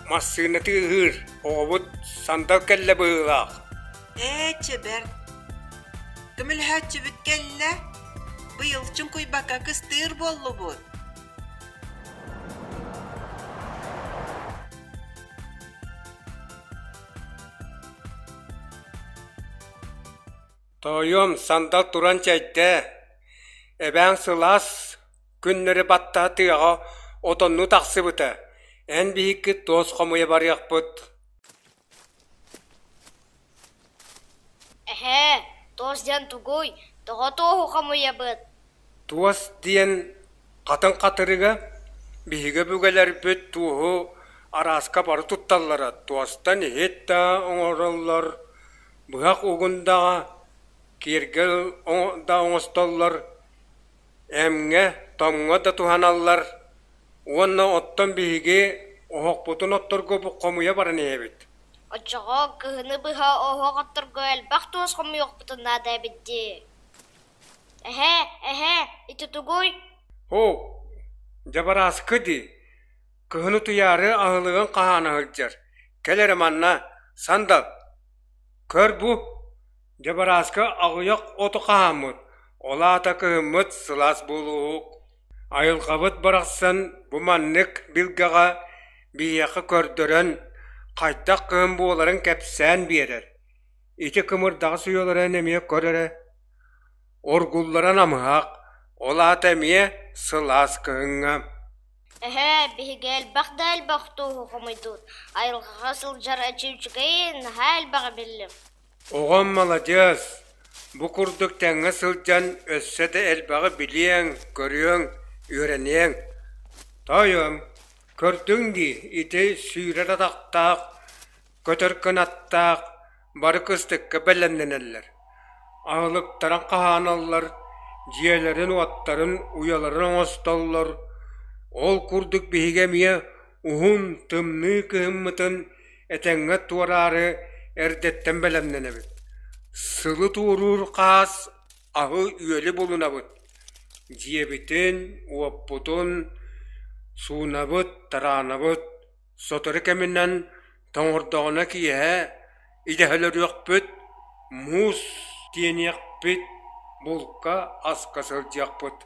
Массыына тыаһыыр, оҕобут сандал кэллэ быһыылаах. Ээ, чэбэр. Көмөлөһөөччүбүт кэллэ. Быйыл чуҥкуйбакка кыстыыр буоллубут. Тоойуом, сандал туран чэйдээ, эбээҥ сылаас күннэри баттаһа тыаҕа отоннуу тахсыбыта, эн биһикки туос хомуйа барыахпыт. Эһээ, туос диэн тугуй? Тоҕо туоһу хомуйабыт? Туос диэн хатыҥ хатырыга биһиги өбүгэлэрбит туоһу арааска бары тутталлара. Туостан иһит да оҥороллор, быһах угун даҕа, киэргэл да оҥостоллор, эмҥэ, томҥо да туһаналлар уонна оттон биһиги оһохпутун отторго хомуйа баран иһэбит. Оччоҕо кыһыны быһа оһох отторго элбэх туос хомуйуохпутун наада эбит дии. Эһээ, эһээ, ити тугуй? Оо, дьабарааскы дии, кыһын утуйаары аһылыгын хаһаана сылдьар. Кэл эрэ манна, сандал, көр бу, дьабарааскы аҕыйах оту хаһааммыт, ол аата кыһыммыт сылаас буолуоһук. Айылҕабыт барахсан бу маннык билгэҕэ биһиэхэ көрдөрөн, хайдах кыһын буоларын кэпсээн биэрэр. Ити кымырдаҕас уйаларын эмиэ көр эрэ, оргуллара намыһах, ол аата эмиэ сылаас кыһыҥҥа. Эһээ, биһиги элбэх да элбэх туоһу хомуйдубут, айылҕаҕа сылдьар эчи үчүгэйин, наһаа элбэҕи биллим. Оҕом маладьыас, бу курдук тэҥҥэ сылдьан өссө да элбэҕи билиэҥ, көрүөҥ, үөрэниэҥ. Тоойуом, көрдүҥ дии, ити сүүрэр атахтаах, көтөр кынаттаах бары кыстыкка бэлэмнэнэллэр. Аһылыктарын хаһааналлар, дьиэлэрин-уоттарын, уйаларын оҥостоллор. Ол курдук биһиги эмиэ уһун, тымныы кыһыммытын этэҥҥэ туораары эрдэттэн бэлэмнэнэбит. Сылы туоруур хаас аһы-үөлү булунабыт, дьиэбитин, уоппутун суунабыт, тараанабыт, сотору кэминэн тоҥордоҕуна киэһэ идэһэлөрүөхпүт, муус тиэниэхпит, булка, аска сылдьыахпыт.